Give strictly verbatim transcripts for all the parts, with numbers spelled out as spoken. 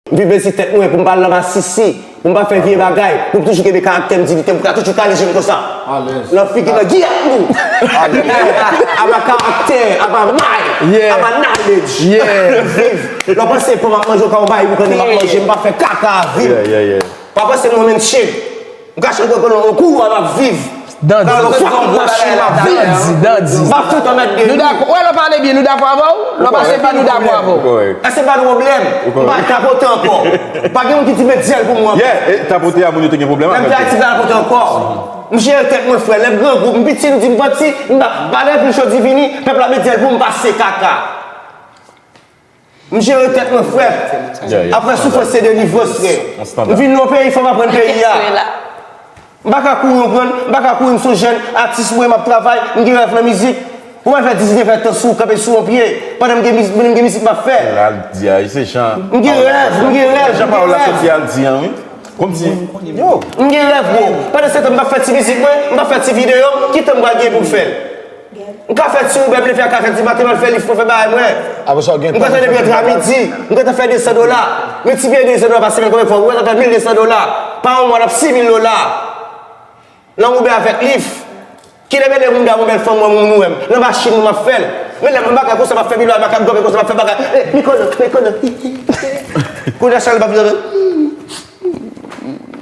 M vin bezi tèt mwen pou m pa al nan masisi, pou m pa fè vye bagay, pou m toujou kenbe karaktè m, diyite m, pou ka toujou kale je m konsa. Nan figi nan giyat nou. Aba karaktè, aba may, aba knowledge. Viv. Lè w panse pou m ap manje w ka w bay, ou konnen m ap manje, m pa fè kaka, viv. Pa panse m nan menm shit. M ka chante pou nou, kou a m ap viv. Dandi. Dandi, Dandi. M pa fout anmède nou. Nou dakò. Wè, lè w pale byen, nou dakò avè w. Lè w pase byen, nou dakò avè w. Èske pa nou pwoblèm? M pa tapote ankò. Pa gen moun ki di met dyèl pou mwen ankò. Yeah, e tapote a, moun yo te gen pwoblèm avè l. Menm te Ayiti la tapote ankò. M jere tèt mwen, frè. Lè grangou, m piti, m di m pati, m pa pale anpil, jodi vini, pèp la met dyèl pou m pase kaka. M jere tèt mwen, frè. Apre soufrans se delivrans, frè. M vin nan yon peyi, fò m aprann peyi a. M pa ka kouri, w konprann? M pa ka kouri, m se yon jèn atis mwen, m ap travay, m gen rèv nan mizik. Kòman fè diznèf èdtan sou, kanpe sou yon pye, pandan m gen miz-, m gen mizik m ap fè? M gen rèv, m gen rèv, m gen rèv. Jan pawòl la soti al di an, wi. Kòmsi, yo. M gen rèv, bro. Pandan se tan, m ap fè ti mizik mwen, m ap fè ti videyo, ki tan m pral gen pou m fè l? M ka fè ti Uber, m leve a kat èdtan maten, m al fè lif mwen, fè bagay mwen. M gentan depi antre a midi, m gentan fè de san dola. Men ti biyè de san dola pa semèn, konbyen fwa? Ou gentan fè mil de san dola. Pa yon mwa, n ap sis mil dola. Nan Uber avèk lif. Kilè m ede moun dam, yon bèl fanm, mwen, moun ou wè m. Nan machin, nou m ap fè l. Men lè m nan bagay konsa, m ap fè pi lwa, m ap kanpe konsa, m ap fè bagay. Eh, Mikolo, Mikolo. Kounye a, Charles pa vle.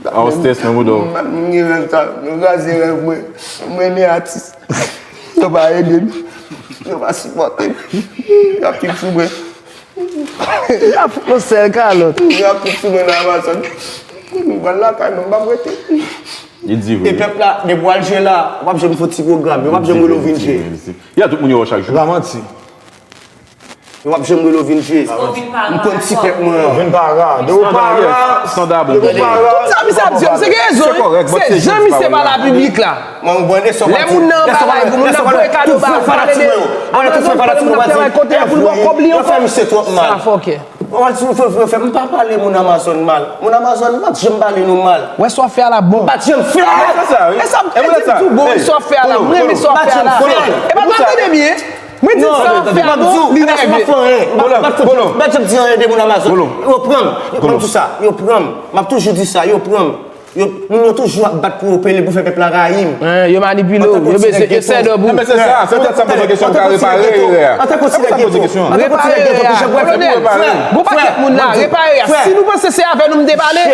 A, yon strès nan bouda w. M gen rèv sa, nou kraze rèv mwen. Mwen renmen atis. Yo pa ede m. Yo pa sipòte m. Y ap viv sou mwen. Y ap fout yon sèl kalòt. Y ap viv sou mwen nan Amazon. M pral lakay mwen, m p ap rete. Li di vre. E pèp la, depi w al jwe la, w p ap janm fè yon ti pwogram, yo p ap janm rele w vin jwe. Ya, tout moun yo wè w chak jou. Li pa manti. Yo p ap janm rele w vin jwe. M konn ti pèp mwen an. Vin para. Depi w para, depi w para. Tout sa misye ap di yo, misye gen rezon, wi. Se jan misye pale a piblik la. Lè moun nan bagay pou nou, n ap voye kado ba yo, pale de, pale de anpil moun ap travay kote a pou nou ba kòb li ankò. Sa fòkè. Ou wè, si ou fè, fè, fè, m pa pale moun Amazon mal. Moun Amazon, m pa t janm pale nou mal. Wè sa w ap fè a la bon. M pa t janm fè. E sa m te di m tou bon, wi, sa w ap fè a la. M renmen sa w ap fè a la. E pa, tande byen. Mwen di sa w ap fè a bon, li nève. M pa t janm di anyen de moun Amazon. Yo pran m. Yo pran m tou sa. Yo pran m. M ap toujou di sa. Yo pran m. Yo, moun yo toujou ap bat pou yo pele, pou fè pèp la rayi m. Yo manipile w, yo bezwen, yo sèdò pou. Men se sa, se tèt sa m poze kesyon, m ka repare erè a. Antanke yon ti nèg geto, antanke yon ti nèg geto, ki jan pou fè pou repare l? Gon pakèt moun la, repare a. Si nou panse se avè nou m te pale.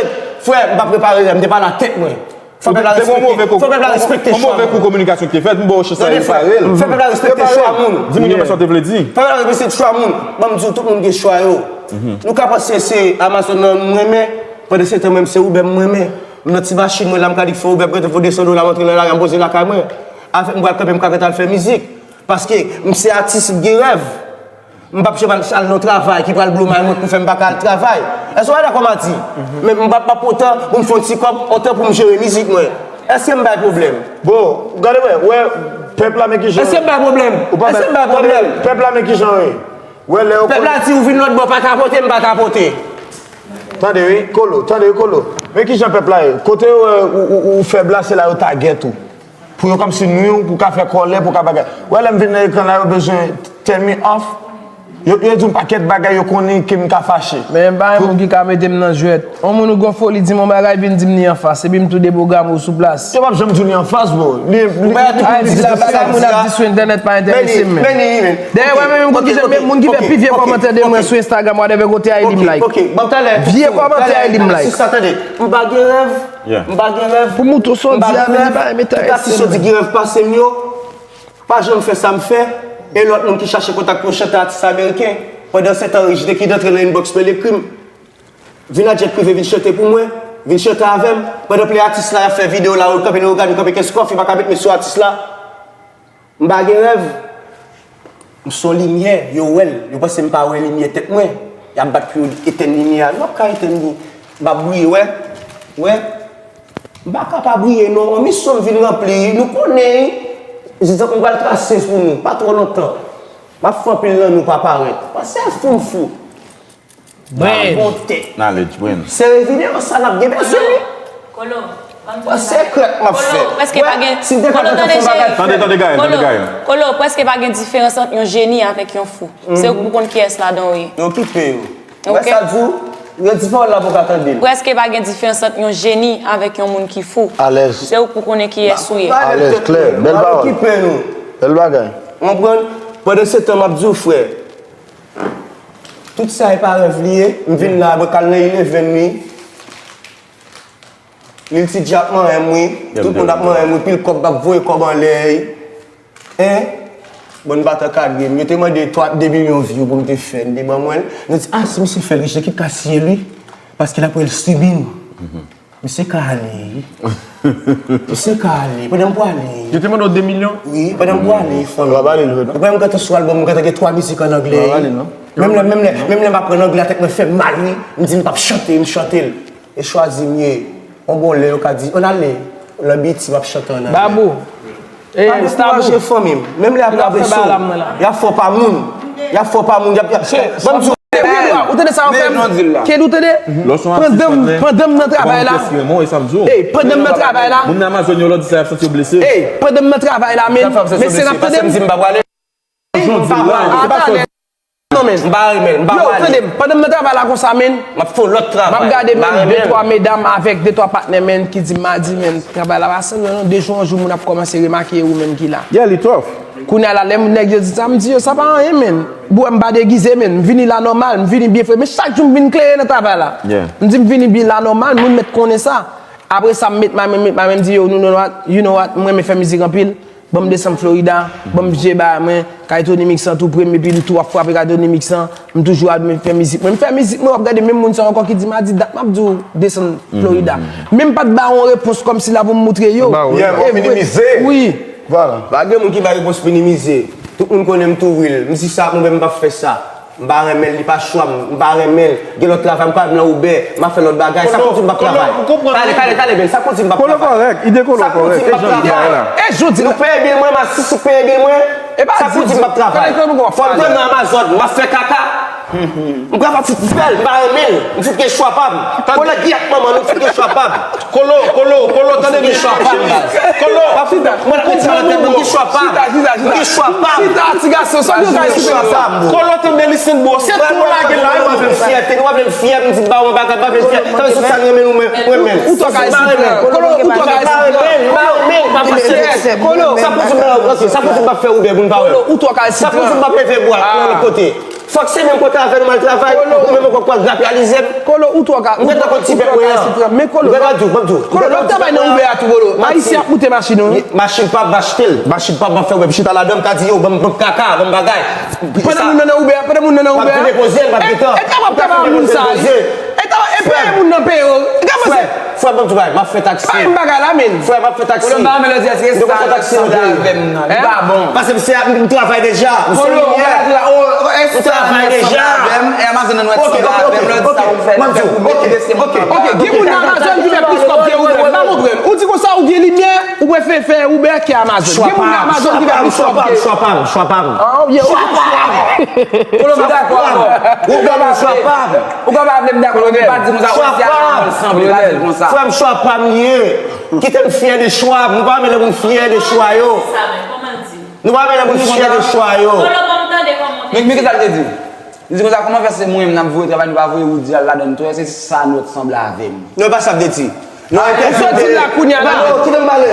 Frè, m p ap repare erè, m te pale a tèt mwen. Fò pèp la respekte, fò pèp la respekte chwa moun. Yon move kou kominikasyon ki te fèt, m ba w chans la repare l. Fò pèp la respekte chwa moun. Di moun yo men sa w te vle di. Fò pèp la respekte chwa moun. Ban m di w, tout moun gen chwa yo. Nou ka panse se Amazon nan m renmen, pandan se tan mwen, m se Uber m renmen. M nan ti machin mwen la, m ka di k fè Uber, m gentan fè de san dola, m antre nan lari a, m poze lakay mwen. Avèk m pral kanpe, m ka gentan al fè mizik. Paske m se atis, m gen rèv. M p ap janm al, al nan travay ki pral blow my mind pou fè m pa ka al travay. Èske w pa dakò, Madi? Men m p ap, m p ap kontan pou m fè yon ti kòb, otan pou m jere mizik mwen. Èske m bay pwoblèm? Bon, gade wè, wè, pèp la men kijan. Èske m bay pwoblèm? Èske m bay pwoblèm? Pèp la men kijan ye. Wè, lè yo konn. Pèp la di ou vin lòt bò, pa tapote, m pa tapote. Tande wi, Kolo, tande wi, Kolo. Men kijan pèp la ye. Kote yo wè ou, ou, ou fèb la, se la yo tagèt ou. Pou yo kòmsi nwi w, pou ka fè kòlè, pou ka bagay. Wè, lè m vin nan ekran la, yo bezwen turn me off. Yo, yo di yon pakèt bagay, yo konnen ke m ka fache. Men m pa yon moun ki ka mete m nan jwèt. Yon moun ou gon foli, di m yon bagay, vin di m li anfas. Epi m tou depwograme w sou plas. Yo p ap janm di w li anfas, bro. Li, li, li, li, li, li, bagay moun ap di sou entènèt pa enterese m menm. Dayè, wè, menm moun ki fè, moun ki fè pi vye kòmantè de mwen sou Instagram, whatever, kote a, li m like. Vye kòmantè a, li m like. M pa gen rèv. M pa gen rèv. Pou mouton sòdi a, men li pa enterese m. Tout atis yo di gen rèv pase m yo, pa janm fè sa m fè, e lòt moun ki chache kontak pou yo chante atis ameriken. Pandan se tan, Rich de ki antre nan inbox mwen, l ekri m. Vin ak jet prive, vin chante pou mwen, vin chante avè m. Pandan plè atis la, y ap fè videyo la, yo kanpe, yo kanpe kès kòf, yo pa ka met men sou atis la. M pa gen rèv. M se yon limyè, yo wè l. Yo panse m pa wè limyè tèt mwen. Y ap bat pou yo etèn limyè a. Nou p ap ka etèn li. M ap briye, wè. Wè. M pa ka pa briye, non. Yon misyon m vin ranpli. Nou konnen, wi. Egzanp, m pral trase pou nou. Pa twò lontan. M ap fè anpil nan nou pa parèt. Panse fou m fou. Bren. Knowledge, bren. Se videyo sa n ap gen bezwen wi. Kolo, ban m di w yon bagay. Sekrè m ap fè. Kolo, prèske pa gen, si m te ka fè yon bagay. Tande, tande Gaël, tande Gaël. Kolo, prèske pa gen diferans ant yon jeni avèk yon fou. Se ou ki pou konn kiyès ladan w ye. Yo okipe yo. Ou wè sa l di w? Yo di pawòl la pou w ka tande l. Prèske pa gen diferans ant yon jeni avèk yon moun ki fou. Alèz. Se ou k pou konnen kiyès ou ye. Alèz, klè, bèl pawòl. Okipe nou. Bèl bagay. Ou konprann? Pandan se tan, m ap di w, frè, tout sa e pa rèv li ye. M vin la, mwen k al nan Eleven, wi. Lil Ti Dja ap manyen m, wi. Tout moun ap manyen m, wi. Pil kòb, m ap voye kòb anlè, wi. Hein? Bon, m pa t an kadre m. Yo te mande twa, de milyon view pou m te fè. M te ban mwen l. Nou di, ah, si misye fè l rich, ekip ka siyen li. Paske l ap wè l sibi m. Misye ka ale, wi. Misye ka ale. Pandan m pwale. Yo te mande w de milyon? Wi, pandan m pwale, fanmi. Ou pa ba li l vre, non? Ou pa wè m gentan sou albòm, m gentan gen twa mizik an anglè. Ou pa ba li l, non? Menm lè, menm lè, menm lè m aprann anglè a, tèt mwen fè m mal, wi. M di m p ap chante, m chante l. E chwazi m ye. Yon bon lè, yo ka di, ann ale, nan B E T, w ap chante ann ale. Babou. Eh, pa dekouraje fanmi m. Menm lè y ap rabeso, y ap fè w pa moun. Y ap fè w pa moun. Y ap, y ap, ban m di w. Ou tande sa yo fè m? Kèl ou tande? Pandan m, pandan m nan travay la. Ey, pandan m nan travay la. Moun nan Amazon yo, lè w di sa, y ap santi yo blese. Ey, pandan m nan travay la, men, men se n ap tande m. Jan w di l la, se pa sa w di. Non, men. M pa renmen l, m pa pale. Yo, tande m, pandan m nan travay la konsa, men, m ap fè yon lòt travay. M ap gade, men, de twa medam avèk de twa patnè, men, ki di m, madi, men, travay la pa sanble, non, de jou an jou, moun ap kòmanse remake ou menm ki la. Yeah, li tough. Kounye a la, lè m, nèg yo di sa, m di yo, sa pa anyen, men. Bon, m pa degize, men, m vini la nòmal, m vini byen fre, men chak jou m vin klere nan travay la. Yeah. M di m vini byen la nòmal, moun mèt konnen sa. Apre sa, m met my, m met my, m di yo, you know what, you know what, m renmen fè mizik anpil. Ban m desann Florida, ban m je bagay mwen, kay Tony Mix lan tou pre m, epi m tou ap frape kay Tony Mix lan, m toujou ap fè mizik mwen. M fè mizik mwen, w ap gade menm moun sa yo ankò ki di m a di dat m ap di w desann Florida. Men m pa t ba yo yon repons kòmsi la pou m moutre yo. Ba wi. Yeah, bon, minimize. Wi. Vwala. Pa gen moun ki bay repons minimize. Tout moun konnen m tou real. M di sa pou mwen, m p ap fè sa. M pa renmen l, li pa chwa m, m pa renmen l. Gen lòt travay, m pa nan Uber, m ap fè lòt bagay. Sa pou di m p ap travay? Kolo, ou konprann? Kale, kale, kale, men sa pou di m p ap travay? Kolo kòrèk, ide Kolo kòrèk. Sa pou di m p ap travay? Nou peye bil mwen, Masisi peye bil mwen. Sa pou di m p ap travay? Fò m nan Amazon, m ap fè kaka. M pral fout bèl, m pa renmen l. M fout gen chwa pa m. Kolo, di ak manman nou, m fout gen chwa pa m. Kolo, Kolo, Kolo, tande byen. Kolo, mwen ap mete sa nan tèt mwen, m gen chwa pa m. M gen chwa pa m. Chita, ti gason, sa w di sa, chita. Kolo, tande, listen, bro. Se tou lage la, yo. Nou pa vle m fyè, nou pa vle m fyè, m di ba mwen bagay, pa vle m fyè. Sa vle di sa, m renmen nou, mwen, mwen menm. Ou twò kalsitran. Kolo, ou twò kalsitran. M pa renmen, m pa renmen, m pa renmen. Kolo. Sa pou di m, ok, sa pou di m p ap fè Uber pou m pa wè. Kolo, ou twò kalsitran. Sa pou di m p ap leve bwa, pou yon lòt kote. Fòk se menm kote avè nou m al travay, ou menm ankò k pral grapyalize m. Kolo, ou twò ka, ou twò kalsitran. Men Kolo, m pral di w, m ap di w. Kolo, lè w travay nan Uber a tou, Kolo, Ayisyen ap moute machin ou wi. Machin pa m, m achte l. Machin pa m, m ap fè Uber, m chita ladan, m ka di yo, ban m, ban m kaka, ban m bagay. Pandan moun nan nan Uber, pandan moun nan nan Uber. M ap vin depoze l, m ap gentan. E, e, e, m ap travay moun sa. E, e, peye moun nan peye yo. Frè, frè, ban m travay, m ap fè taksi. Bay m bagay la, men. Frè, m ap fè taksi. Kolo, m pa renmen lè w di eske sa sanble avè m nan. Li pa bon. Paske m se, m travay deja. M se yon limyè. M travay deja. Amazon nan nwèt sanble avè m, lè w di sa ou fè, fè pou mete deske moun nan. Ok, gen moun nan Amazon ki fè plis kòb ke ou menm. M pa konprann. Ou di konsa ou gen limyè, ou prefere fè Uber ke Amazon. Gen moun nan Amazon ki fè plis kòb ke. Chwa pa m, chwa pa m, chwa pa m. Ah, yeah, ok. Chwa pa m. Kolo, m dakò avè w. Ou pa vle m dakò, men pa di konsa, ou di a sanble, pa di konsa. Frè m, chwa pa m li ye. Kite m fyè de chwa m. Nou pa renmen lè moun fyè de chwa yo. Nou pa renmen lè moun fyè de chwa yo. Men, men kisa l te di? Li di konsa, kòman fè se mwen menm n ap voye travay, nou pa voye Woody al ladan l tou, èske se sa nou sanble avè m? Non, e pa sa m te di. Non, entèvyou m te ye. Ou soti la kounye a la. Non, non, kite m pale.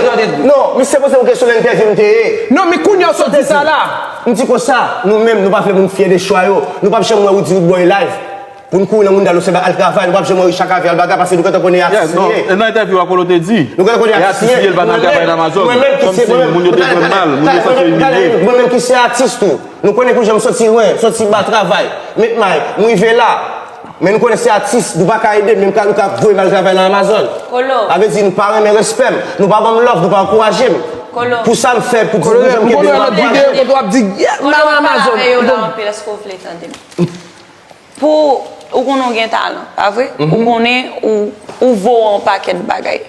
Non, misye poze yon kesyon nan entèvyou m te ye. Non, men kounye a w sot di sa la. M di konsa, nou menm, nou pa vle moun fyè de chwa yo. Nou p ap janm wè Woody Roodboy live. Pou n kouri nan Moundal, nou se al travay, nou p ap janm wè Richard Cavill bagay, paske nou gentan konnen e atis li ye. E nan entèvyou a, Kolo te di, nou gentan konnen e atis li ye, l pa nan travay nan Amazon. Kòmsi moun yo te pran l mal, moun yo santi yo imilye. Mwen menm ki se atis tou, nou konnen kounye a m soti lwen, soti ba travay, met may, m rive la. Men nou konnen se atis, nou pa ka ede m, men m ka, nou ka voye m al travay nan Amazon. Sa vle di nou pa renmen respè m, nou pa ban m love, nou pa ankouraje m. Pou sa m fè, pou di nou janm kenbe m ankouraje. Kote w ap di, yeah, m nan Amazon. Pou, ou konnen w gen talan, pa vre? Ou konnen ou, ou vo yon pakèt bagay.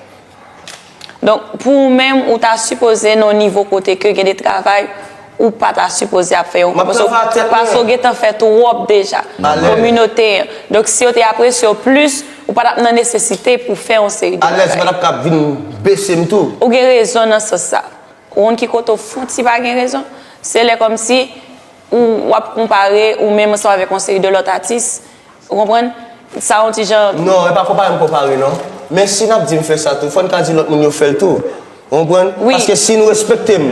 Donk, pou ou menm, ou ta sipoze nan yon nivo kote ke gen de travay, ou pa ta sipoze ap fè yo ankò. Paske w gentan fè twòp deja. Kominote an. Donk, si yo te apresye w plis, ou pa t ap nan nesesite pou fè yon seri de bagay. Alèz, ou pa t ap ka vin bese m tou. Ou gen rezon nan sans sa. Ou konn ki kote w fouti pa gen rezon? Se lè kòmsi ou, w ap konpare ou menm ansanm avèk yon seri de lòt atis, ou konprann? Sa yon ti jan. Non, e pa konpare m konpare, non. Men si n ap di m fè sa tou, fò n ka di lòt moun yo fè l tou. Ou konprann? Wi. Paske si nou respekte m,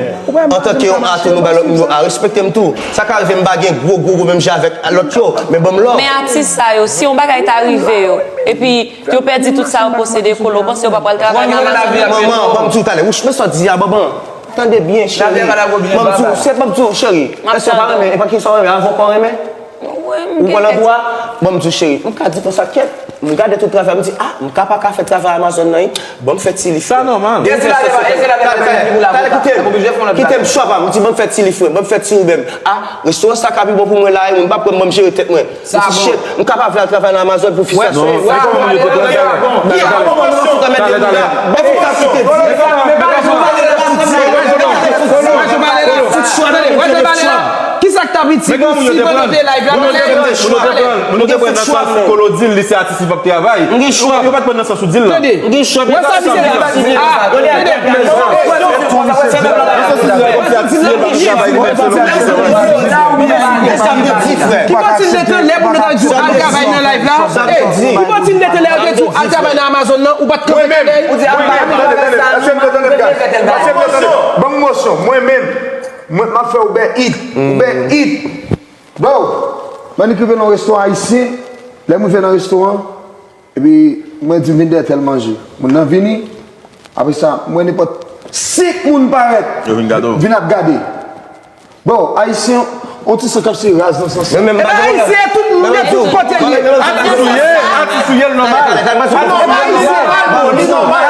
antanke yon atou, nou bay lòt moun yo a respekte m tou. Sa ka rive m pa gen gwo, gwo, gwo menm jan avèk lòt yo, men ban m love. Men atis sa yo, si yon bagay ta rive yo, epi yo pèdi tout sa yo posede, Kolo, ou panse yo pa pral travay nan lavi? Manman, ban m di w talè. Wouch, men sa w di a, manman. Tande byen, cheri. Ban m di w, se ban m di w, cheri. Èske w pa renmen? E pa ki sa w renmen, avè w pa w renmen? Ou pran nan dwa? Ban m di w, cheri. M ka di konsa, kèt. M gade tout travay, m di, ah, m ka pa ka fè travay Amazon nan, wi. Ban m fè ti lif. Sa nòmal. Talè, talè, kite m, kite m, chwa pa m. M di, ban m fè ti lif, wi. Ban m fè ti Uber m. Ah, restoran sa ka pi bon pou mwen la, wi. M pa pran, ban m jere tèt mwen. M di, shit, m ka pa vle al travay nan Amazon pou fi sa. Kisa k t ap itil si nou te live la? Moun yo te pran nan sans Kolo di l, li se atis, li p ap travay. Yo pa t pran nan sans ou di l la. Tande. Wè sa misye di la. Ah, tande. Ki pati l de tan lè pou nou ta di w al travay nan live la? Ki pati l de tan lè yo te di w al travay nan Amazon nan, ou pa t kanpe tande? Ban m mosyon, mwen menm, mwen m ap fè Uber Eats. Uber Eats. Bro, m annik rive nan yon restoran ayisyen. Lè m rive nan restoran, epi mwen di m vin dèyè tèl manje. Moun nan vini, apre sa, m wè nenpòt senk moun parèt. Yo vin gade w. Vin ap gade. Bro, ayisyen, yon ti san k ap se raz nan sans sa. Epi ayisyen, tout moun de tout kote l ye. Atis ou ye, atis ou ye, l nòmal. Epi ayisyen, li nòmal.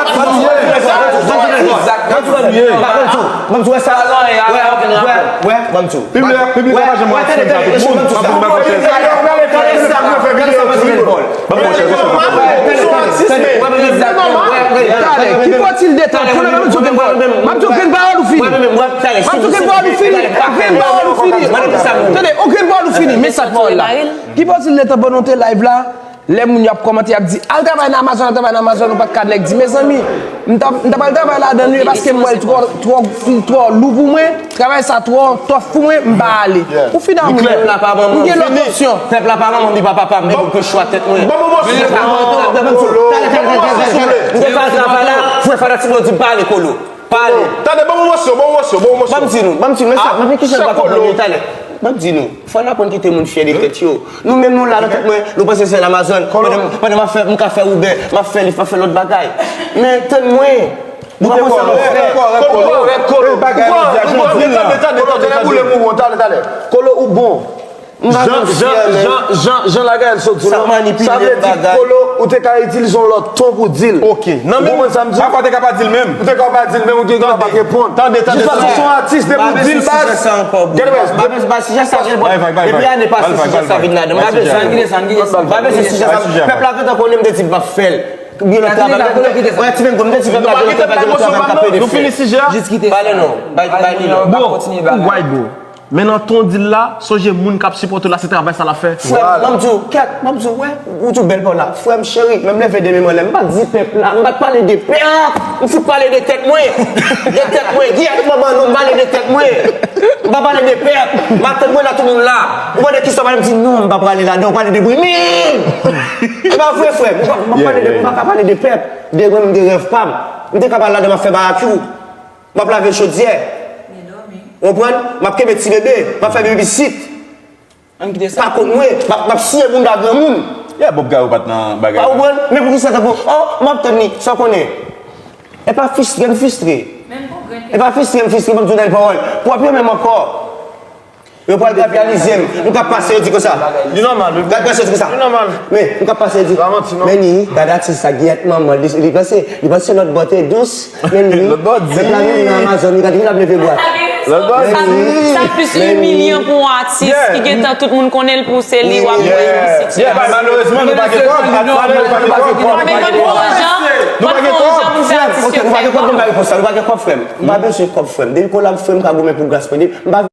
Ban m di w sa. Wè, wè, wè, ban m di w. Piblik la pa janm wè aksyon sa tou. Moun pa vin ba konsèy. Ban m konsèy. Ki pati l de tan? M ap di w grenn pawòl ou fini. M ap di w grenn pawòl ou fini. Grenn pawòl ou fini. Tande, yon grenn pawòl ou fini. Men sa k pawòl la. Ki pati l de tan pandan w te live la? Lè moun yo ap kòmante, y ap di, al travay nan Amazon, al travay nan Amazon, ou pa t ka nèg di, mezanmi, m t ap, m t ap al travay ladan l wi, paske m wè l twò, twò, twò lou pou mwen, travay sa twò tòf pou mwen, m pa ale. Ou fin a moun, ou gen lòt opsyon. Pèp la pa manman m, li pa papa m, men pou ke chwa tèt mwen. M te pa al travay la, frè fanatik mwen di m pa ale Kolo. Pa ale. Tande, ban m yon mòso, ban m yon mòso, ban m yon mòso. Ban m di nou, ban m di nou, men sa, men kisa l pa konprann li talè. Ban m di nou, fò n aprann kite moun fyè de tèt yo. Nou menm nou la nan tèt mwen, nou panse se Amazon. Pandan, pandan m ap fè, m ka fè Uber, m ap fè Lyft, m ap fè lòt bagay. Men tann mwen. Nou pa panse nou frè. Kolo, Kolo, Kolo, Kolo, Kolo, Kolo, Kolo, Kolo, ou bon. Jan, jan, jan, jan Lagayèl sot di w lan, sa vle di Kolo, ou te ka itilize yon lòt ton pou di l. Ou konprann sa m di w? Pafwa w te ka pa di l menm. Ou te ka pa di l menm, ou te ka pa reponn. Tande, tande, tande. Jis paske w se yon atis, depi w di l baz. Gade baz. Baz, baz, sijè sa gen bon. Depi ane pase sijè sa vin ladan. M pa bezwen. M pa bezwen sijè sa. Pèp la gentan konnen m te di m p ap fè l. Gen lòt travay, wè ti menm gwo, m te di pèp la gen lòt travay, gen lòt travay k ap pede fè. Pale non. Bay, bay li non. Bro, ou right, bro. Men nan ton w di l la, sonje moun k ap sipòte w la se travay sa l ap fè. Frè m, ban m di w, kèt, ban m di w, wè, ou di w bèl pawòl la. Frè m cheri, men m leve de men m anlè, m pa di pèp la, m pa t pale de pèp, m fout pale de tèt mwen. De tèt mwen, Giyèt manman nou, m pale de tèt mwen. M pa pale de pèp, m ap tann mwen la tout moun la. Ou mande kisa w pale, m di non, m pa prale ladan, ou pale de bri mim. E pa vre frè m, m pa, m pa pale de, m pa ka pale de pèp, de mwen m de rèv pa m. M te ka pale ladan, m ap fè bayakyou. M ap lave chodyè. Ou konprann? M ap kenbe ti bebe. M ap fè bebisit. Pa kont mwen. M ap, m ap siye bounda granmoun. Yeah, Bob Gayo pa t nan bagay la. Ou konprann? Men poukisa tankou, oh, m ap tann li. Sa w konnen? E pa fis, grenn fistre. E pa fistre, m fistre, ban m di w dènye pawòl. Pwòp yo menm ankò. Yo pral gravyalize m. M k ap pase, yo di konsa. Li nòmal, wi. Gad pase, yo di konsa. Li nòmal. Men, m k ap pase, yo di. Pa manti, non. Men li, gad atis sa, Giyèt manman, li, li panse, li panse lòt bò te dous. Men li, lòt bò di. Pèp la menm nan Amazon, li gade, li ap leve bra. Lòt bò di. Sa plis imilyan pou yon atis ki gentan tout moun konnen l pou se li w ap voye yon sitiyasyon. Malerezman, nou pa gen kòb. Nou pa gen kòb. Nou pa gen kòb. Nou pa gen kòb, frè m. M pa bezwen kòb, frè m. Depi kolab, frè m, ka goumen pou gras mwen. Depi, m pa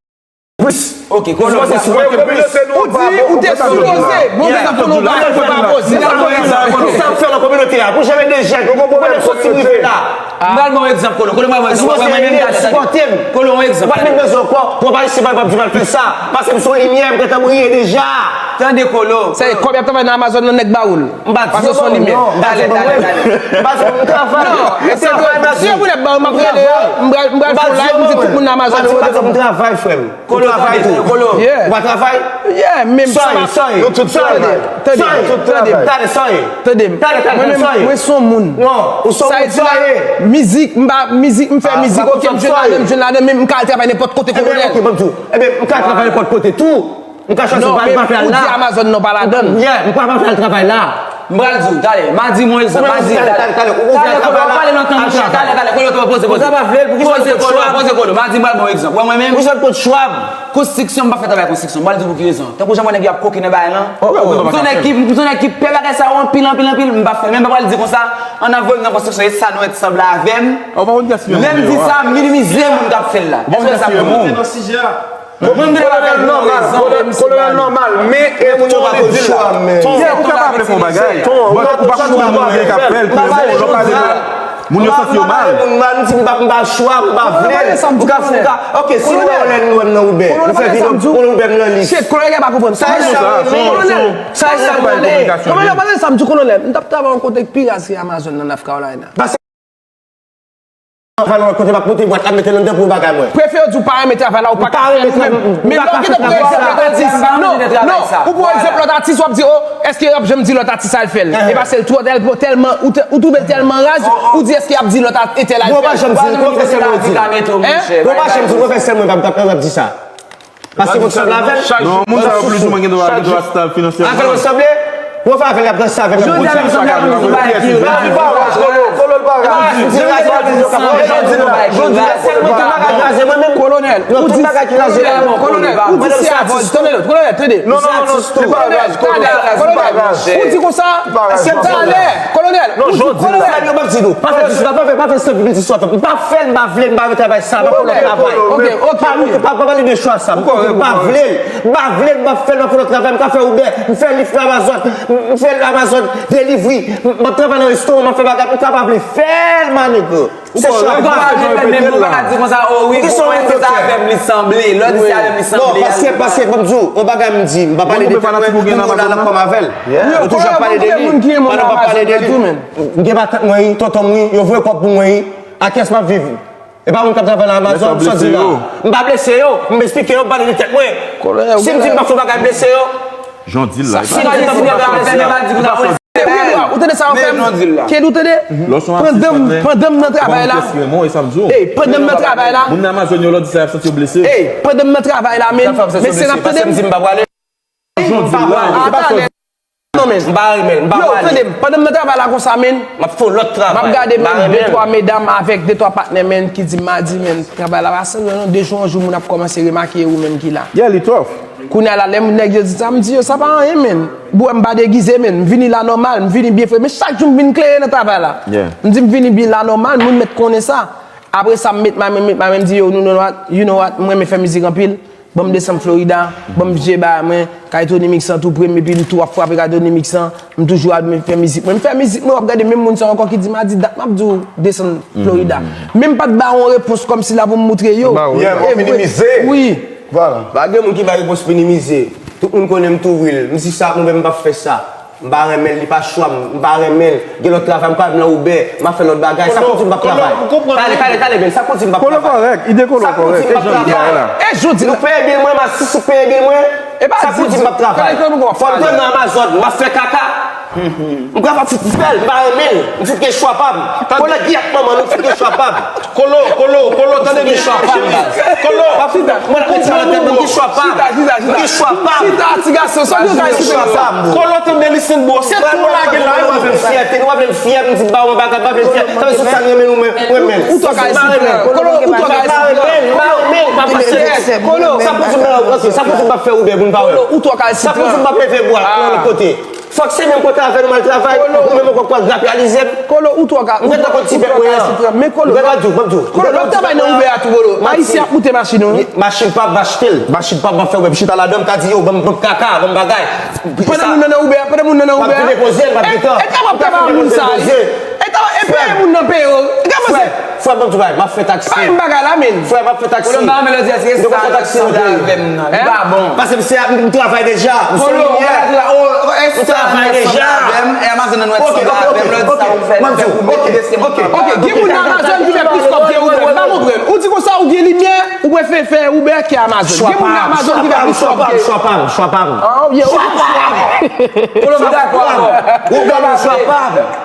Ok, Kolo, ou di ou te sipoze, bon, men Kolo pa poze. Pou sa ap fè nan kominote a, pou janm de jèn, ou konnen soti rive la. M pral ba w egzanp, Kolo. Kolo, m pral ba w egzanp. Wè mwen menm talè, talè. Kolo, yon egzanp. Ou pa t menm bezwen ankò pou w pa resi pa w ap di m al fè sa. Paske m se yon limyè, m gentan briye deja. Tande, Kolo. Se kòb y ap travay nan Amazon nan nèg ba ou l. M pa di yo ban mwen, non. M pa di yo ban mwen. M pa di yo ban mwen. M travay, m pa di yo ban mwen. M pral, m pral fè yon live, m di tout moun nan Amazon yo. M pa di yo ban mwen. M pa di yo ban mwen. M travay, frè m. Kolo, travay tou. Kolo. Yeah. Ou pa travay? Yeah, men sa va. Soy, soy. Nou tout travay. Tande, tande, tande. Talè, soy. Tande m. Talè, talè, soy. Mwen menm, mwen se yon moun. Non, ou se yon moun, soy. Mizik, m pa, mizik, m fè mizik, ok, m jwenn ladan, m jwenn ladan, men m ka al travay nenpòt kote, Kolonèl. Ebyen, ok, ban m di w. Ebyen, m ka al travay nenpòt kote tou. M ka chwazi pa, pa fè la. Non, men ou di Amazon non pa ladan. Yeah, m pa, pa fè travay la. M pral di w, talè, m a di mwen egzanp, m a di, talè, talè, talè, ou ouvè travay la, al travay. Talè, talè, Kolo, poze, poze. Poze, Kolo, poze, Kolo. M a di, m pral ba w egzanp. Wè mwen menm. Ou sot kot Schwab. Konstriksyon, m pa fè travay konstriksyon. M pral di w pou ki rezon. Tankou jan m wè nèg yo ap koke nan bagay lan. M se yon nèg ki, m se yon nèg ki pè bagay sa yo anpil, anpil, anpil. M pa fè, men m pa pral di konsa, ann ap voye m nan konstriksyon, e sa nou wè ki sanble avè m. Lè m di sa, m minimize moun k ap fè l la. Èske w wè sa m di? Mwen, m gen bagay pou rezon. Kolonèl nòmal, men e moun yo pa konn chwa, men. Ou ka pa vle fè yon bagay. Ou pa koute moun yo k ap fè l, ki bon, lè w pale de moun yo santi yo mal. Moun mal, m di m pa, m pa chwa, m pa vle. Ou ka, ou ka, ok, si nou wè lè nou wè m nan Uber, nou fè videyo, ou nan Uber m nan lis. Shit, Kolonèl pa konprann sa. Sa e sa m rele. Sa e sa m rele. Kolonèl, pa sa m di Kolonèl. M t ap travay yon kote k pi raz ke Amazon nan North Carolina. Travay la, kote m ap monte bwat la, mete l anndan pou bagay mwen. Prefere w di w pa renmen travay la, ou pa ka fè l ou menm. Men lè w gentan pran egzanp lòt atis, non, non, ou pran egzanp lòt atis, w ap di, oh, èske y ap janm di lòt atis sa al fè l? E paske l twò tèl, tèlman, ou te, ou twouve l tèlman raz, ou di èske y ap di lòt a-, entèl al fè l? Bon, pa janm di, konfesè mwen di. Hein? Bon, pa janm di, konfesè mwen, m ap, m ap di sa. Paske moun sanble avè l. Non, moun sa yo plizoumwen gen dwa, gen dwa stab finansyèman. Avè l ou sanble? Ou fè avè l, y ap danse avè l, y ap danse avè l. Jodi a, nou sanble avè l, nou bagay ki raz. Kolo, Kolo, l pa raz. Jodi a, jodi a, jodi a, jodi a, Kolonèl, ou di, Kolonèl, ou di se avè l, tande lòt, Kolonèl, tande. Non, non, non, li pa raz, Kolo, li pa raz. Ou di konsa, se talè, Kolonèl, ou di, Kolonèl. Non, jodi a. Yo p ap di nou, pa fè ti sou, pa fè, pa fè san piblitis sou atò. M pa fè l, m pa vle, m pa vle travay sa, m pa fè lòt travay. Ok, ok, pa, pa, pa pale de chwa sa. M pa vle l. M pa vle l, m ap fè l, m ap fè lòt travay, m ka fè Uber, m fè liv Amazon, m fè Amazon delivery, m ap travay nan restoran, m ap fè bagay, m ka pa vle fè l, my nigga. Se chwa. Ou pa ka di konsa, oh wi, bon, mwen se sa avè m li sanble, lè w di se avè m li sanble. Non, paske, paske, ban m di w, yon bagay m di, m pa pale de tèt mwen, moun yo la nan kòm avè l. Yo toujou ap pale de li, pandan m ap pale de li. M gen matant mwen, wi, tonton m, wi, yo voye kòb pou mwen, wi. A kiyès m ap viv? E pa moun k ap travay nan Amazon, sa w di la. M pa blese yo. M esplike yo, m pale de tèt mwen. Si m di m pa fè yon bagay, m blese yo. Jan w di l la. Si m di m pa fè yon bagay, m pa di pou sa. Ou tande sa w fè m? Ked, ou tande? Pandan m, pandan m nan travay la. Ey, pandan m nan travay la. Moun nan Amazon yo, lè w di sa, y ap santi yo blese. Ey, pandan m nan travay la, men, men se n ap tande m. Jan w di l la, se pa sa w di. Non, men. M pa renmen l, m pa pale. Yo, tande m, pandan m nan travay la konsa, men, m ap fè yon lòt travay. M ap gade, men, de twa medam avèk de twa patnè, men, ki di m, madi, men, travay la pa sanble non, de jou an jou, moun ap kòmanse remake ou menm ki la. Yeah, li tough. Kounye a la, lè moun nèg yo di sa, m di yo, sa pa anyen, men. Bwè, m pa degize, men. M vini la nòmal, m vini byen fre, men chak jou m vin klere nan travay la. Yeah. M di m vini byen la nòmal, moun mèt konnen sa. Apre sa, m met ma men, met ma men, m di yo, you know what, you know what, m renmen fè mizik anpil. Ban m desann Florida, ban m jere bagay mwen, kay Tony Mix lan tou pre m, epi m tou ap frape kay Tony Mix lan, m toujou ap fè mizik mwen. M fè mizik mwen, w ap gade menm moun sa yo ankò ki di m a di dat m ap di w desann Florida. Men m pa t ba yo yon repons kòmsi la pou m moutre yo. Ba w, yeah, pou minimize. Wi. Vwala. Pa gen moun ki bay repons minimize. Tout moun konnen m tou real. M di sa, mwen menm m p ap fè sa. M pa renmen l, li pa chwa m. M pa renmen l. Gen lòt travay, m pa nan Uber. M ap fè lòt bagay. Sa pou di m p ap travay? Talè, talè, talè, men sa pou di m p ap travay? Kolo kòrèk, ide Kolo kòrèk. Se jan de bagay la. E jodi la. Nou peye bil mwen, m a sou peye bil mwen. Sa pou di m p ap travay? Fò m nan Amazon, m ap fè kaka. M pral fout bèl, m pa renmen l. M fout gen chwa pa m. Kolo, giyèt manman nou, m fout gen chwa pa m. Kolo, Kolo, Kolo, tande byen. Kolo, mwen ap mete sa nan tèt mwen, m gen chwa pa m. M gen chwa pa m. Chita, ti gason, sa w di, chita. Kolo, tande, listen, bro. Se tou lage la. Nou pa vle m fyète, nou pa vle m fyè, m di m pa wè bagay, pa vle m fyè. Sa vle di sa m renmen nou, mwen, mwen renmen l. Ou twò kalsitran. Kolo, ou twò kalsitran. M pa renmen l, m pa renmen l, m pa renmen l. Kolo. Sa pou di m pa, ok, sa pou di m pa fè Uber, moun pa wè. Kolo, ou twò kalsitran. Sa pou di m pa leve bwa nan lòt kote. Fòk se menm kote avè nou m al travay, ou menm ankò k pral grapyalize m. Kolo, ou twò ka, ou twò ka sitran, men Kolo, m pral di w, m ap di w. Kolo, lè w travay nan Uber a tou, Kolo, Ayisyen ap moute machin ou wi. Machin pa m, m achte l. Machin pa m, m ap fè Uber, m chita ladan, m ka di yo, ban m, ban m kaka, ban m bagay. Pandan moun nan nan Uber, pandan moun nan nan Uber. M ap vin depoze l, m ap gentan. E, e, e, m ap travay moun sa. E, e, e, peye moun nan peye w. Frè, ban m tou bagay, m ap fè taksi. Ay, m bagay la, men. Frè, m ap fè taksi. Kolo, m pa renmen lè w di, èske sa sanble avè m nan? Li pa bon. Paske m se, m travay deja. M se yon limyè. M travay deja. Amazon nan nwèt sanble avè m, lè w di sa ou fè, fè pou mete deske m travay. Ok, gen moun nan Amazon ki fè plis kòb ke ou, frè. M pa konprann. Ou di konsa ou gen limyè, ou prefere fè Uber ke Amazon. Gen moun nan Amazon ki fè plis kòb ke ou. Chwa pa m, chwa pa m, chwa pa m. Kolo, m dakò avè w.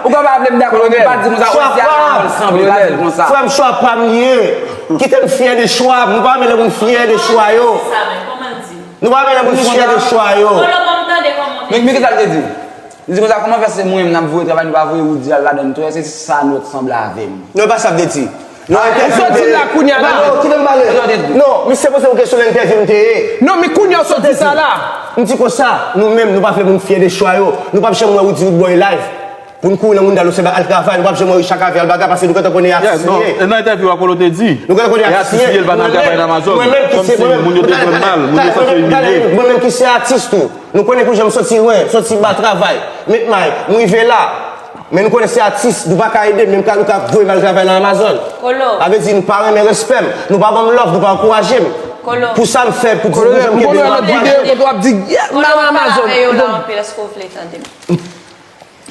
Ou pa vle m dakò, men pa di konsa, ou di a sanble, pa di konsa. Frè m, chwa pa m li ye. Kite m fyè de chwa m. Nou pa renmen lè moun fyè de chwa yo. Nou pa renmen lè moun fyè de chwa yo. Men, men ki sa l te di? Li di konsa, kòman fè se mwen menm n ap voye travay, nou pa voye Woody al ladan l tou, èske se sa nòt sanble avè m? Non, e pa sa m te di. Non, entèvyou m te ye. Ou soti la kounye a la. Non, kite m pale. Non, misye poze yon kesyon nan entèvyou m te ye. Non, men kounye a w sot di sa la. M di konsa, nou menm, nou pa vle moun fyè de chwa yo. Nou p ap janm wè Woody Roodboy live. Pou n kouri nan moun dal oseba al travay, nou p ap janm wè Richard Cavé al bagay, paske nou gentan konnen e atis li ye. Non, e nan entèvyou a Kolo te di, nou gentan konnen e atis li ye, l pa nan travay nan Amazon. Mwen menm ki se, mwen menm, moun yo te pran mal, moun yo santi yo imilye. Mwen menm ki se atis tou. Nou konnen pou jan m soti lwen, soti ba travay, met may, m rive la. Men nou konnen se atis, nou pa ka ede m, men m ka, nou ka voye m al travay nan Amazon. Kolo. Sa vle di nou pa renmen respè m, nou pa ban m love, nou pa ankouraje m. Kolo. Pou sa m fè, pou di nou jan m kenbe m ankouraje. Kolo, m ap di, yeah, m nan Amazon. Kolo, m pale avè yo la anpil, èske w vle tande m?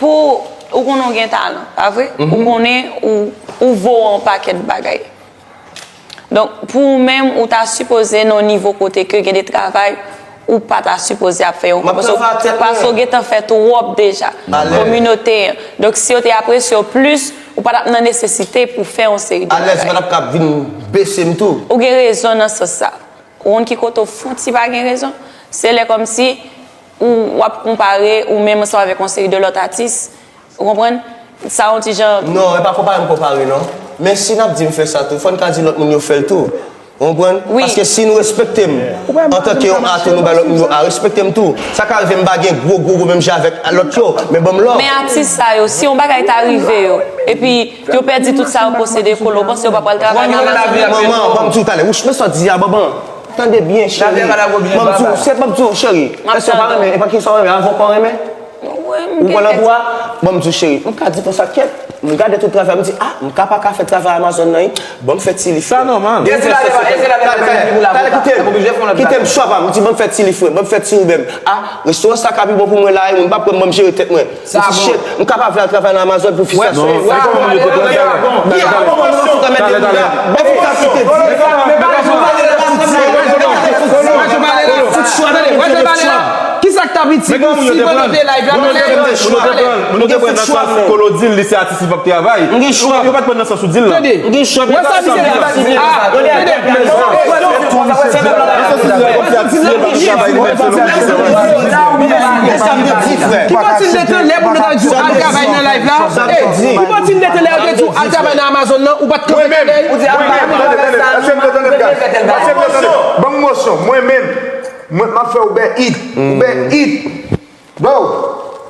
Pou, ou konnen w gen talan, pa vre? Ou konnen ou, ou vo yon pakèt bagay. Donk, pou ou menm, ou ta sipoze nan yon nivo kote ke gen de travay, ou pa ta sipoze ap fè yo ankò. Paske w gentan fè twòp deja. Kominote an. Donk, si yo te apresye w plis, ou pa t ap nan nesesite pou fè yon seri de bagay. Alèz, ou pa t ap ka vin bese m tou. Ou gen rezon nan sans sa. Ou konn ki kote w fouti pa gen rezon? Se lè kòmsi ou, w ap konpare ou menm ansanm avèk yon seri de lòt atis. Ou konprann? Sa yon ti jan. Non, e pa konpare m konpare, non. Men si n ap di m fè sa tou, fò n ka di lòt moun yo fè l tou. Ou konprann? Wi. Paske si nou respekte m, antanke yon atis, nou bay lòt moun yo a respekte m tou. Sa ka rive m pa gen gwo, gwo, gwo menm jan avèk lòt yo, men ban m love. Men atis sa yo, si yon bagay ta rive yo, epi yo pèdi tout sa yo posede, Kolo, ou panse yo pa pral travay nan Amazon? Manman, ban m di w talè. Wouch, men sa w di a, banban. Tande byen, cheri. Ban m di w, se ban m di w, cheri. Èske w pa renmen? E pa ki sa w renmen? Avè w pa w renmen? Ou pran nan tou a? Ban m di w, cheri. M ka di konsa, kèt. M gade tout travay, m di, ah, m ka pa ka fè travay Amazon nan, wi. Ban m fè ti lif. Sa nòmal. Talè, talè, talè, kite m. Kite m, chwa pa m. M di, ban m fè ti lif mwen, ban m fè ti Uber m. Ah, restoran sa ka pi bon pou mwen la, e moun pa pran m, ban m jere tèt mwen. Sa bon. Shit, m ka pa vle al travay nan Amazon pou fisyasyon. Wè, wè, wè, wè, wè, wè, wè. Kisa k t ap itil si mwen te live la? Moun yo te pran nan sans Kolo di l, li se atis, li p ap travay. Yo pa t pran nan sans ou di l la. Tande. Wè sa misye di la. Ah, tande. Ki pati l de tan lè pou nou ta di w al travay nan live la? Ey, ki pati l de tan lè yo te di w al travay nan Amazon nan, ou pa t kanpe tande? Ban m mosyon, mwen menm, mwen m ap fè Uber Eats. Uber Eats. Bro,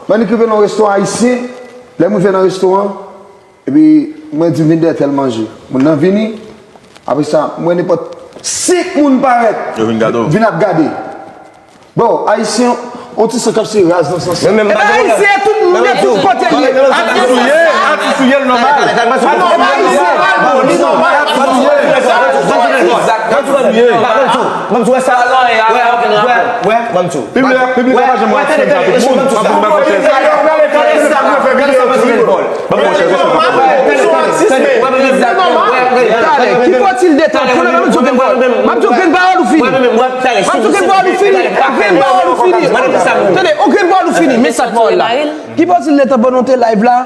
m annik rive nan yon restoran ayisyen. Lè m rive nan restoran, epi mwen di m vin dèyè tèl manje. Moun nan vini, apre sa, m wè nenpòt senk moun parèt. Yo vin gade w. Vin ap gade. Bon, ayisyen, on ti san k ap se raz nan sans sa. Epi ayisyen, tout moun de tout kote l ye. Atis ou ye, atis ou ye, l nòmal. Epi ayisyen pa l bon, li nòmal. Atis ou ye. Atis ou ye. Ban m di w sa. Wè, wè, wè, ban m di w. Piblik, piblik la pa janm wè aksyon sa, tout moun. Ban m di w, ban m di w. Gade sa, gade sa, gade sa. Ban m monchè, gade sa. Talè, ki pati l de tan? M ap di w grenn pawòl ou fini. M ap di w grenn pawòl ou fini. Grenn pawòl ou fini. Tande, yon grenn pawòl ou fini. Men sa k pawòl la. Ki pati l de tan pandan w te live la?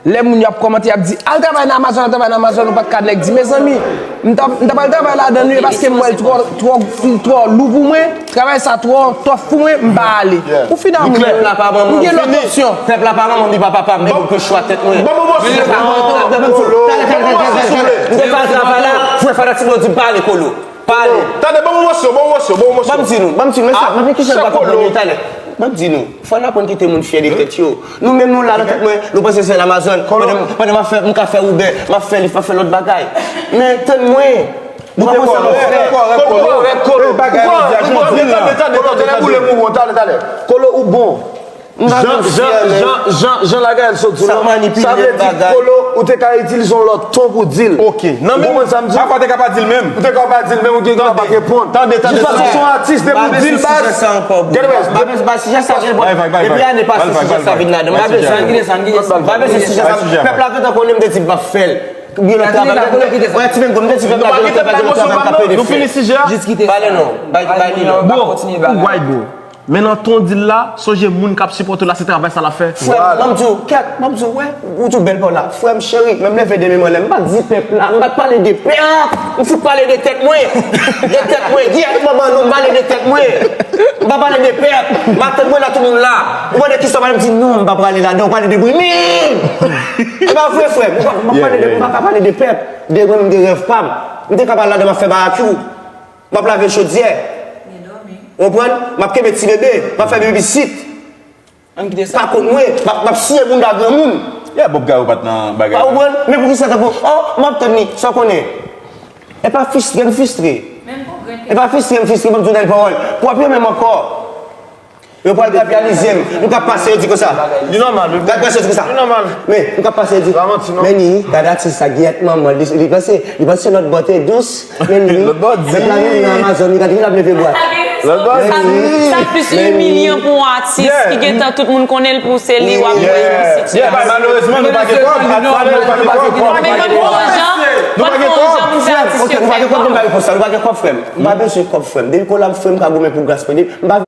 Lè moun yo ap kòmante, y ap di, al travay nan Amazon, al travay nan Amazon, ou pa t ka nèk di, mezanmi, m t ap, m t ap al travay ladan l wi, paske m wè l twò, twò, twò lou pou mwen, travay sa twò tòf pou mwen, m pa ale. Ou fin a moun, ou gen lòt opsyon. Pèp la pa manman m, li pa papa m, li pou ke chwa tèt mwen. Ban m yon mòso. Ban m yon mòso. Talè, talè, talè, talè. M te pral travay la, frè fanatik mwen di m pa ale, Kolo. Pa ale. Tande, ban m yon mòso, ban m yon mòso, ban m yon mòso. Ban m di nou, ban m di nou, men sa, men ki jan l pa konprann yo talè. Ban m di nou, fò n aprann kite moun fyè de tèt yo. Nou menm nou la nan tèt mwen, nou panse se Amazon. Pandan, pandan m ap fè, m ka fè Uber, m ap fè Lyft, m ap fè lòt bagay. Men tann mwen. Nou pa konn sa nou fè. Kolo, Kolo, Kolo, bagay la, jan w di l la. Kolo, ou bon. Jan, jan, jan, jan, jan Lagayèl sot sou non. Sa vle di, Kolo, ou te ka itilize yon lòt ton pou di l. Ok. Nan menm, pafwa te ka pa di l menm. Ou te ka pa di l menm, ou gen dwa pa t reponn. Tande, tande, tande. Jis paske se yon atis, depi w di l, baz. Gade, baz. Bay vag, bay vag. Depi ane pase, sijè sa vin ladan. M pa bezwen, m pa bezwen sijè sa. Pèp la gentan konnen m te di m p ap fè l. Gen lòt travay. Mwen ti menm, m te di pèp la gentan fè, gentan travay, m ka pede fè. Pale non. Bay, bay li non. Bro, ou right, bro. Men nan ton w di l la, sonje moun k ap sipòte w la, se travay sa l ap fè. Frè m, ban m di w, kèt, ban m di w, wè, ou di w bèl pawòl la. Frè m cheri, men m leve demen mwen lè, m pa di pèp la, m pa t pale de pèp, m fout pale de tèt mwen. De tèt mwen, Giyèt manman nou, m pale de tèt mwen. M pa pale de pèp, m a tann mwen la tout moun la. Ou mande kisa w pale, m di non, m pa prale ladan, w pale de brimim. E pa vre, frè m, m pa, m pa pale de, m pa ka pale de pèp, de mwen, m de rèv pa m. M te ka pale ladan, m ap fè bayakyou. M ap lave chodyè. Ou konprann? M ap kenbe ti bebe. M ap fè bebe pitit. Pa kont mwen. M ap, m ap siye bounda granmoun. Yeah, Bob Gayo pa t nan bagay la. Ou konprann? Men poukisa tankou, oh, m ap tann li. Sa w konnen? E pa fristre, m fristre. E pa fristre, m fristre, ban m di w dènye pawòl. Pou w ap yo menm ankò. Yo pral grabyalize m. M k ap pase, yo di konsa. Li nòmal, wi. Gad pase, yo di konsa. Li nòmal. Men, m k ap pase, yo di. Pa manti, non. Men ni, gad atis sa, Giyèt manman, li, li panse, li panse lòt bò te dous. Men ni, lòt bò di. Pèp la menm nan Amazon, li gade, li ap leve bwat. Lòt bò di. Sa plis imilyan pou yon atis ki gentan tout moun konnen l pou se li w ap wè nan sitiyasyon. Malerezman, nou pa gen kòb. Nou pa gen kòb. Nou pa gen kòb. Nou pa gen kòb, frè m. M pa bezwen kòb, frè m. Depi kolab, frè m, ka goumen pou gras mwen. M pa